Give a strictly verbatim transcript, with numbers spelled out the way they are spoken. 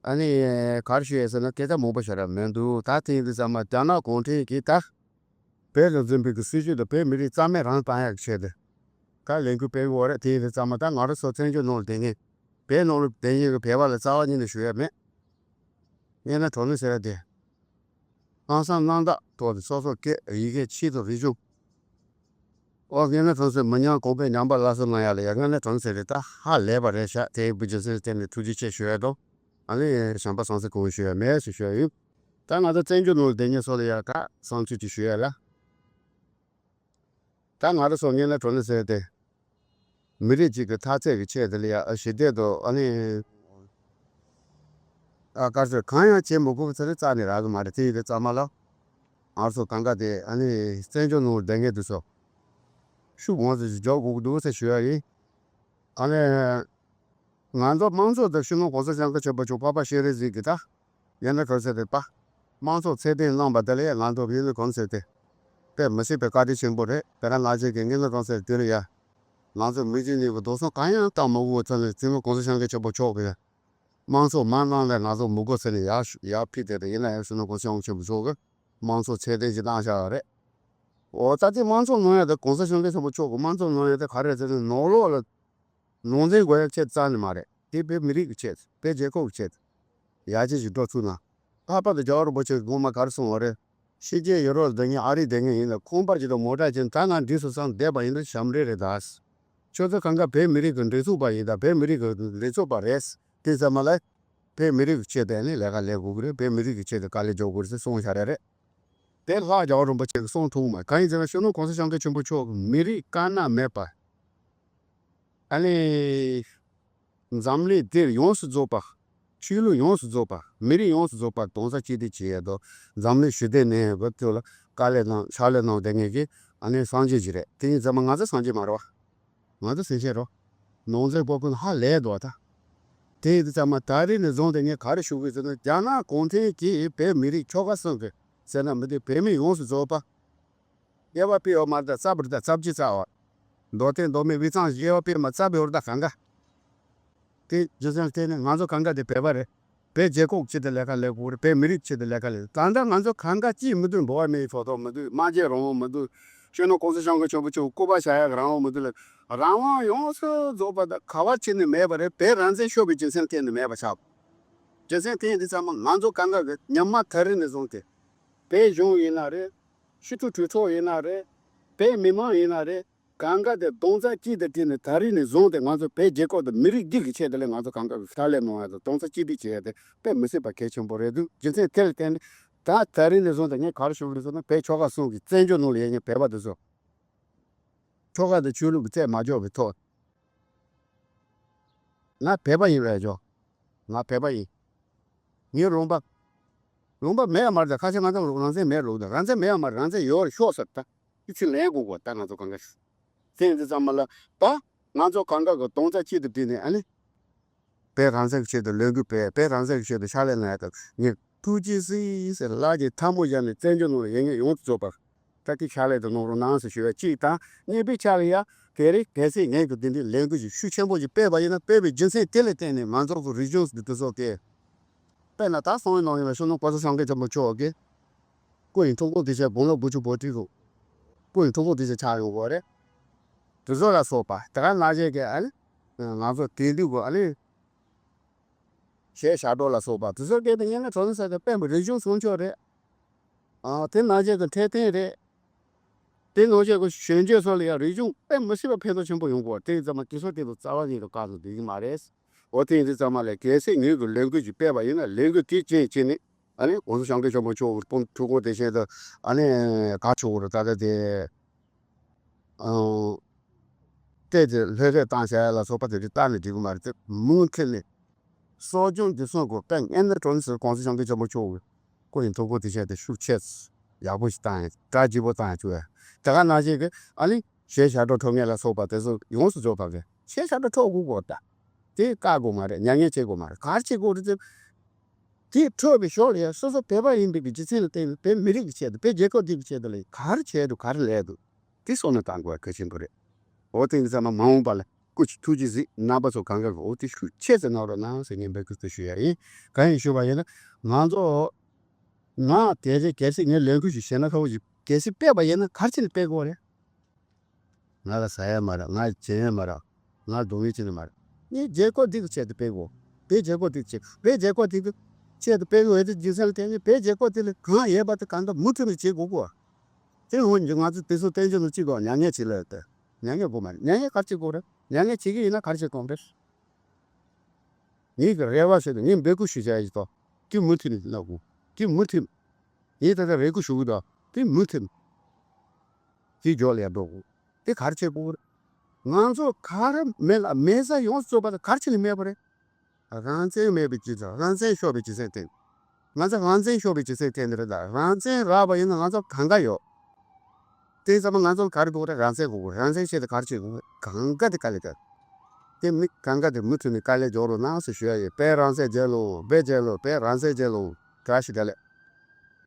ཨ་ནི་ག་རེ་ཞུ་ཡས་ཟེར་ན་སྐད་ཆ་མང་པོ་བཤད་ར་མི་འདུག་ད་དེ་ཡིན་དུས་ཙམ་པ་རྒྱ་ནག་གུང་ཁྲན་གྱིས་ད་བོད་ལ་འཛིན་པའི་གི་སྲིད་བྱུས་དང་བོད་མི་རིགས་རྩ་མེད་རང་བཏང་ཡག་གི་ཆེད་དུ་ད་ལས་འགུལ་སྤེལ་གི་ཡོད་རེད། དེ་ཡིན་དུས་ཙམ་པ་ད་ང་རང་ཚོ་བཙན་བྱོལ་ནང་ལ་བསྡད་མཁན་བོད་ནང་ལ་བསྡད་མཁན་གི་བོད་པ་ལ་རྩ་བ་ཉིད་ནས་ཞུ་ཡ་མེད། དངོས་གནས་དྲང་གནས་ཟེར་ཡ་དེ། ལྷག་བསམ་རྣམ་དག་ཐོག་ནས་སོ་སོ་སྐད་ཡི་གེ་ཆོས་དང་རིག་གཞུང་། ཨོ་དངོས་གནས་དྲང་གནས་མི་ཉམས་གོང་འཕེལ་ཉམས་པ་སླར་གསོ་གནང་ཡ་ལ་ཡ་དངོས་གནས་དྲང་གནས་ཟེར་རེད། ད་ཧ་ལས་པ་རེད་ཤག་དེ་ཡིན་པའི་རྒྱུ་མཚན་བརྟེན་ནས་ཐུགས་རྗེ་ཆེ་ཞུ་ཡ་དང་། ཨ་ནི་གཞན་པ་བསམ་ཚུལ་གང་ཡང་ཞུ་ཡ་མེད་ཞེས་ཞུ་ཡ་ཡིན། ད་ང་ཚོ་བཙན་བྱོལ་ནང་ལ་བསྡད་མཁན་ཚོ་ལ་ཡ་ད་བསམ་ཚུལ་ཅིག་ཞུ་ཡ་ལ། ད་ང་རང་ཚོ་དངོས་གནས་དྲང་གནས་ཟེར་ཏེ། མི་རིགས་གཅིག་གི་འཐབ་རྩོད་ཀྱི་ཆེད་དུ་ལ་ཡ་ཨ་ཞི་བདེ་དང་ཨ་ནི། ཨ་དཀར་ཟས་གང་ཡང་བྱེད་མི་དགོས་པའི་ཚེ་རེ་རྩ་ནས་རག་གི་མ་རེད། དེ་ཡི་གེ་གཙང་མ་ལ། ང་ཚོ་གང་ག་དེ་ཨ་ནི་བཙན་བྱོལ་ནང་བསྡད་མཁན་དེ་ཚོ། ཤུགས་གང་ཙམ་ཞིག་རྒྱག་དགོས་ཀྱི་འདུག་ཟེར་ཞུ་ཡ་ཡིན། ཨ་ནི། ང་ཚོ་དམངས་གཙོ་དང་སྤྱི་ནོར་གོང་ས་སྐྱབས་མགོན་ཆེན་པོ་མཆོག་འཕགས་པ་སྤྱན་རས་གཟིགས་ཀྱིས་ད། དངོས་གནས་དྲང་གནས་ཟེར་ཏེ་པ། དམངས་གཙོ་ཚད་ལྡན་གནང་བ་དེ་ལ་ཡ་ང་ཚོ་དངོས་གནས་དྲང་གནས་ཟེར་ཏེ། དཔེ་མི་སྲིད་པའི་བཀའ་དྲིན་ཆེན་པོ་རེད། དེ་ར་ང་ཚོས་ཀྱི་དངོས་གནས་དྲང་གནས་ཟེར་དེ་རེད་ཡ། ང་ཚོ་མི་རྒྱུ་གཉིས་ཀྱི་རྡོག་སོང་གང་ཡང་བཏང་མ་དགོས་ཚེ་ནས་སྤྱི་ནོར་གོང་ས་སྐྱབས་མགོན་ཆེན་པོ་མཆོག་གིས། དམངས་གཙོ་མ་གནང་ལས་ང་ཚོ་མི་དགོས་ཟེར་ནས་ཡར་ཡར་ཕུད་དེ་དེ་ཡིན་ན་ཡང་སྤྱི་ནོར་གོང་ས་སྐྱབས་མགོན་ཆེན་པོ་མཆོག་གིས་དམངས་གཙོ་ཚད་ལྡན་ཞིག་གནང་བཞག་པ་རེད། འོ་ད་དེ་དམངས་གཙོ་གནང་ཡ་དེ་གོང་ས་སྐྱབས་མགོན་ཆེན་པོ་མཆོག་གིས་དམངས་གཙོ་གནང་ཡ་དེ་ག་རེ་རེད་ཟེར་ན་ནང་ལོགས་ལ་ནང་འཛིང་དགོས་ཡ་ཆེད་རྩ་ནས་མ་རེད། དེ་བོད་མི་རིགས་ཀྱི་ཆེད་དུ་བོད་རྒྱལ་ཁབ་ཀྱི་ཆེད་དུ་ཡར་རྒྱས་ཤིག་འགྲོ་ཐུབ་ན། ལྷག་པར་དུ་རྒྱལ་བ་རིན་པོ་ཆེ་གིས་སྔོན་མ་ག་རེ་གསུངས་པ་རེད། ཕྱི་རྒྱལ་ཡུ་རོབ་ལ་བསྡད་མཁན་ཨ་རིར་བསྡད་མཁན་ཡིན་ན་ཁང་པ་ཅིག་དང་མོ་ཊ་ཅིག་ད་ང་འདི་ཚོ་ཚང་བསྡད་པ་ཡིན་ན་ཞབས་འདྲེན་རེད་ད། ཁྱོད་ཚོ་གང་ག་བོད་མི་རིགས་ཀྱི་མགྲིན་ཚབ་པ་ཡིན་ད། བོད་མི་རིགས་ཀྱི་མགྲིན་ཚབ་པ་རེད། དེ་ཙམ་མ་ལ་བོད་མི་རིགས་ཀྱི་ཆེད་དུ་ནི་ལས་ཀ་ལས་དགོས་ཀྱི་རེད། བོད་མི་རིགས་ཀྱི་ཆེད་དུ་དཀའ་ལས་རྒྱག་དགོས་རེད་ཟེར་གསུངས་བཞག་རེད་རེད། དེ་ལྷག་རྒྱལ་བ་རིན་པོ་ཆེ་གིས་གསུངས་ཐུབ་མ་གང་ཡིན་ཟེར་ན་སྤྱི་ནོར་གོང་ས་སྐྱབས་མགོན་ཆེན་པོ་མཆོག་གིས་མི་རིགས་དཀར་ནག་མེད་པ། ཨ་ནི། འཛམ་གླིང་འདིར་ཡོངས་སུ་རྫོགས་པ། ཆོས་ལུགས་ཡོངས་སུ་རྫོགས་པ། མི་རིགས་ཡོངས་སུ་རྫོགས་པ་རྡོག་རྩ་གཅིག་སྒྲིལ་བྱེད་ཡས་དོ། འཛམ་གླིང་ཞི་བདེ་གནས་ཡས་དོ་ལ་དཀའ་ལས་གནང་ཕྱག་ལས་གནང་བསྡད་མཁན་གྱི་ཨ་ནི་སངས་རྒྱས་ཅིག་རེད། དེ་ཡིན་ཙང་མ་ང་ཚོ་སངས་རྒྱས་མ་རེད་བ། ང་ཚོ་སེམས་ཅན་རོ། ནང་ཚན་པོ་ཀུན་ཧ་ལས་འདུག་བ་ད། དེ་ཡིན་ཙང་མ་ད་རེས་ནས་བཟུང་སྟེ་ངས་ག་རེ་ཞུ་གི་ཟེར་ན་རྒྱ་ནག་གུང་ཁྲན་གྱིས་བོད་མི་རིགས་ཆོལ་ཁ་གསུམ་གྱི་ཟེར་ན་མི་འདུག་བོད་མི་ཡོངས་སུ་རྫོགས་པ། དབྱེ་བ་སྤེལ་ཡོད་མ་རེད་ད། རྩ་བར་ད་རྩ་བརྒྱུད་རྩ་བ། མདོ་སྟོད་མདོ་སྨད་དབུས་གཙང་དབྱེ་བ་སྤེལ་མ་རྩ་བའི་བར་ད་གང་ག་དེ་རྒྱུ་མཚན་བརྟེན་ནས་ང་ཚོ་གང་ག་དེ་བོད་པ་རེད། བོད་རྒྱལ་ཁབ་ཆེད་དུ་ལས་ཀ་ལས་དགོས་རེད། བོད་མི་རིགས་ཆེད་དུ་ལས་ཀ་ལས། ད་ལྟ་ང་ཚོ་གང་ག་ཅིས་མི་འདུག་འགྲོ་བ་མིའི་ཐོབ་ཐང་མི་འདུག་སྨྲ་བརྗོད་རང་དབང་མི་འདུག་སྤྱི་ནོར་གོང་ས་སྐྱབས་མགོན་ཆེན་པོ་མཆོག་སྐུ་པར་བཞག་ཡག་རང་དབང་མི་འདུག་ལ། རང་དབང་ཡོངས་སུ་རྫོགས་པ་ད་ག་བ་ཕྱིན་ནས་མེད་པ་རེད། བོད་རང་བཙན་ཤོར་བའི་རྒྱུ་མཚན་བརྟེན་ནས་མེད་པ་ཆགས། རྒྱུ་མཚན་དེ་ཡིན་དུས་ཙམ་པ་ང་ཚོ་གང་ག་གི་ཉི་མ་ད་རེས་ནས་བཟུང་སྟེ། བོད་གཞུང་ཡིན་ན་རེད། སྤྱི་འཐུས་གྲོས་ཚོགས་ཡིན་ན་རེད། བོད་མི་མང་ཡིན་ན་རེད། གང་ག་དེ་རྡོག་རྩ་གཅིག་ཏུ་བསྒྲིལ་ནས་ད་རེས་ནས་བཟུང་སྟེ་ང་ཚོ་བོད་རྒྱལ་ཁབ་དང་མི་རིགས་འདི་གི་ཆེད་དུ་ལས་ང་ཚོ་གང་ག་གི་ཕྱག་ལས་གནང་ཡ་དང་རྡོག་རྩ་གཅིག་སྒྲིལ་བྱེད་ཡ་དེ་དཔེ་མི་སྲིད་པ་གལ་ཆེན་པོ་རེད་འདུག་རྒྱུ་མཚན་དེ་ལ་བརྟེན་ནས་ད་ད་རེས་ནས་བཟུང་སྟེ་ངས་ག་རེ་ཞུ་གི་ཡོད་ཟེར་ན་བོད་ཆོལ་ཁ་གསུམ་གྱི་བཙན་བྱོལ་ནང་ལ་ཡོད་མཁན་བོད་པ་དེ་ཚོ། ཆོལ་ཁ་དང་ཆོས་ལུགས་ཀྱི་རྩད་མ་འཇོག་པའི་ཐོག་ང་བོད་པ་ཡིན་པས་ཇོ། ང་བོད་པ་ཡིན། ངའི་ལུང་པ། ལུང་པ་མེད་ཡ་མ་རེད་ད། ཁ་ཆེ་ང་ཚོ་རང་བཙན་མེད་ལུགས་ད། རང་བཙན་མེད་ཡ་མ་རེད། རང་བཙན་ཡོད་རེད་ཤོག་ཟེར་ད། ཡིད་ཆེས་ལེན་དགོས་གོ་ད་ང་ཚོ་གང་ག་ཞུ། དེ་ཡིན་དུས་ཙམ་པ་ལ་ད། ང་ཚོ་གང་ག་གི་རྡོག་རྩ་གཅིག་ཏུ་བསྒྲིལ་ནས་ཨ་ནི། བོད་རང་བཙན་གྱི་ཆེད་དུ་ལས་འགུལ་སྤེལ། བོད་རང་བཙན་གྱི་ཆེད་དུ་ཕྱག་ལས་གནང་ཡ་དང་ངས་ཐུགས་རྗེ་གཟིགས་ཟེར་ལག་གི་ཐལ་མོ་སྦྱར་ནས་བཙན་བྱོལ་ནང་ལ་ཡོད་མཁན་ཡོངས་སུ་རྫོགས་པར་ད་ཀི་ཕྱག་ལས་དུ་གནང་རོགས་གནང་ཟེར་ཞུ་བ་གཅིག་དང་། གཉིས་པའི་ཆ་ལ་ཡ་དེ་རིང་གལ་སྲིད་ངས་ཀྱི་དེ་འདྲའི་ལས་འགུལ་ཞིག་ཤུགས་ཆེན་པོ་ཞིག་སྤེལ་བ་ཡིན་ན་སྤེལ་བའི་རྒྱུ་མཚན་དེ་ལ་བརྟེན་ནས་ང་ཚོ་གི་རིག་གཞུང་འདི་དེ་ཚོ་གི་དཔེར་ན་ད་གསང་བའི་ནང་ཡིན་ལ་ཤོ་ནོ་གོ་ས་སངས་རྒྱས་ཆེན་པོ་མཆོག་གི་སྐུ་ཡི་ཐུགས་དགོངས་དེ་ཆེ་དགུང་ལོ་དགུ་བཅུ་གོ་གཅིག་གི་སྐུ་ཡི་ཐུགས་དགོངས་དེ་ཆེ་ཆགས་ཡོང་གི་རེད། དེ་ཚོ་ལ་སོགས་པ་དེ་ག་ནང་བཞིན་གི་ཨ་ནི་ང་ཚོ་དེང་དུས་གི་ཨ་ནི། གཞས་ཞབས་བྲོ་ལ་སོགས་པ་དེ་ཚོ་སྐད་དེ་སྙན་ངག་གྲོགས་ནི་ཟེར་ཏེ་དཔེ་མི་རིག་གཞུང་སྲུང་སྐྱོབ་རེད། ཨ་དེ་ནང་བཞིན་གྱི་འཕྲོད་བསྟེན་རེད། དེ་ནང་བཞིན་གྱི་གཞོན་སྐྱེས་ཚོ་ལ་ཡང་རིག་གཞུང་དཔེ་མི་སྲིད་པ་ཕན་ཐོགས་ཆེན་པོ་ཡོང་གི་རེད། དེ་ཡིན་ཙང་མ་དེ་ཚོ་དེ་ཚོ་རྩ་བ་ཉིད་དུ་བཀག་ཏུ་བསྡད་ཀྱི་མ་རེད། འོ་དེ་ཡིན་དུས་ཙམ་མ་ལས་གལ་སྲིད་ངོས་ཀྱི་ལས་འགུལ་ཞིག་སྤེལ་བ་ཡིན་ན་ལས་འགུལ་དེ་རྐྱེན་བྱས་ནས་ཨ་ནི་གོང་ས་སྐྱབས་མགོན་ཆེན་པོ་མཆོག་གི་ཐུགས་དགོངས་དེ་བཞིན་དུ་ཨ་ནི་ག་ཆོག་གི་རེད་ད་ལྟ་དེ། ཨང་། བལྟས་ཏེ་ལྷོད་ལྷོད་བཏང་བྱ་ཡ་ལ་སོགས་པ་དེ་འདྲ་བལྟས་ནས་འགྲིག་གི་མ་རེད་དེ། མུ་མཐུད་ནས་གསོ་སྦྱོང་འདི་ཚོ་དགོས་པས་ངས་ནི་གྲོང་ཚོའི་གོང་ས་སྐྱབས་མགོན་ཆེན་པོ་མཆོག་གི་སྐུ་ཡི་ཐུགས་དགོངས་དེ་བྱས་ཏེ་ཤུགས་ཆེ་ཡག་པོ་ཞིག་བཏང་ཡ་གྲ་རྒྱས་པོ་བཏང་ཡ་བཅུག་ཡ་དེ་ག་ནང་བཞིན་གི་ཨ་ནི་གཞས་ཞབས་བྲོ་འཁྲབ་མཁན་ལ་སོགས་པ་དེ་ཚོ་ཡོངས་སུ་རྫོགས་པ་གི་གཞས་ཞབས་བྲོ་འཁྲབ་དགོས་གོ་ད། དེ་བཀག་དགོས་མ་རེད། མྱ་ངན་བྱེད་དགོས་མ་རེད། ག་རེ་བྱེད་དགོས་རེད་ཟེར། དེ་འཁྲབ་པའི་ཞོར་ལ་ཡང་སོ་སོ་བོད་པ་ཡིན་པའི་གི་རྒྱུ་མཚན་ལ་བརྟེན་ནས་བོད་མི་རིགས་ཀྱི་ཆེད་དུ་བོད་རྒྱལ་ཁབ་འདི་གི་ཆེད་དུ་ལ་ག་རེ་བྱས་འདུག་ག་རེ་ལས་འདུག་དེ་བསམ་བློ་བཏང་དགོས་པ་གལ་ཆེན་པོ་རེད། འོ་དེ་ཡིན་ཙང་མ་མ་འོངས་པ་ལ་ ཨུ་ཆུ་ཐུགས་རྗེ་གཟིགས། རྣམ་པ་ཚོ་གང་ག་གི་འོ་དེ་ཤུགས་ཆེ་ཙམ་གནང་རོགས་གནང་ཟེར་ངས་འབོད་སྐུལ་དུ་ཞུ་ཡ་ཡིན། གང་ཡིན་ཞུས་པ་ཡིན་ན་ང་ཚོ་ང་དེ་རེད། གལ་སྲིད་ངས་ལས་འགུལ་ཞིག་བྱས་ན་ཁ་བོ་ཞིག་གལ་སྲིད་སྤེལ་བ་ཡིན་ན་ག་རེ་བྱས་ནས་སྤེལ་དགོས་རེད། ང་ལ་ཟ་ཡ་མ་རག་ང་བྱེད་ཡ་མ་རག་ང་སྡུག་བསྔལ་ཅི་ནས་མ་རག་ངས་རྒྱལ་ཁབ་འདི་གི་ཆེད་དུ་སྤེལ་དགོས། བོད་རྒྱལ་ཁབ་འདི་གི་ཆེད། བོད་རྒྱལ་ཁབ་འདི་གི་ཆེད་དུ་སྤེལ་དགོས་ཡོད་དེ་རྒྱུ་མཚན་ལ་བརྟེན་ནས་བོད་རྒྱལ་ཁབ་འདི་ལ་གང་ཡོད་པ་དེ་གང་ལྟར་མུ་མཐུད་ནས་བྱེད་དགོས་གོ། དེ་འོན་ཀྱང་ང་ཚོ་དེ་ཚོ་བསྟན་བཅོས་ནང་གཅིག་གོ་མྱ་ངན་བྱེད་ལ་ཡོད་དེ། མྱ་ངན་དགོས་མ་རེད། མྱ་ངན་ག་རེ་བྱེད་དགོས་རེད། མྱ་ངན་བྱེད་ཀྱི་ཡིན་ན་ག་རེ་བྱེད་དགོས་རེད། ངེད་ཀྱི་རེ་བ་ཞིག་དང་ངས་འབོད་སྐུལ་ཞུ་བྱ་ཡིན་ཏོ། དེ་མུ་མཐུད་ནས་གནང་དགོས། དེ་མུ་མཐུད། ངས་ད་ལྟ་རེ་སྐུལ་ཞུ་གི་འདུག་དེ་མུ་མཐུད། དེ་མགྱོགས་ལས་འགྲོ་དགོས། དེ་ག་རེ་བྱེད་དགོས་རེད། ང་ཚོ་ག་རེ་མེད་ལ་མེད་ས་ཡོངས་སུ་རྫོགས་པ་དེ་ག་རེ་བྱས་ནས་མེད་པ་རེད། རང་བཙན་མེད་པའི་སྤྱི་ཚོགས། རང་བཙན་ཤོར་བའི་སྤྱི་ཚོགས་སྟེང་། ང་ཚོ་རང་བཙན་ཤོར་བའི་སྤྱི་ཚོགས་སྟེང་འདིར་ད་རང་བཙན་རག་པ་ཡིན་ན་ང་ཚོ་གང་ག་ཡོད། དེ་ཚང་མ་ང་ཚོ་ལ་ག་རེ་དགོས་རེད། རང་བཙན་དགོས་རེད། རང་བཙན་ཆེད་དུ་ག་རེ་བྱེད་དགོས་རེད། གང་ག་དེ་དཀའ་ལས་རྒྱག་དེ་མི་གང་ག་དེ་མུ་མཐུད་ནས་དཀའ་ལས་རྒྱག་རོགས་གནང་ཟེར་ཞུ་ཡ་ཡིན། བོད་རང་བཙན་རྒྱལ་ལོ། བོད་རྒྱལ་ལོ། བོད་རང་བཙན་རྒྱལ་ལོ། བཀྲ་ཤིས་བདེ་ལེགས།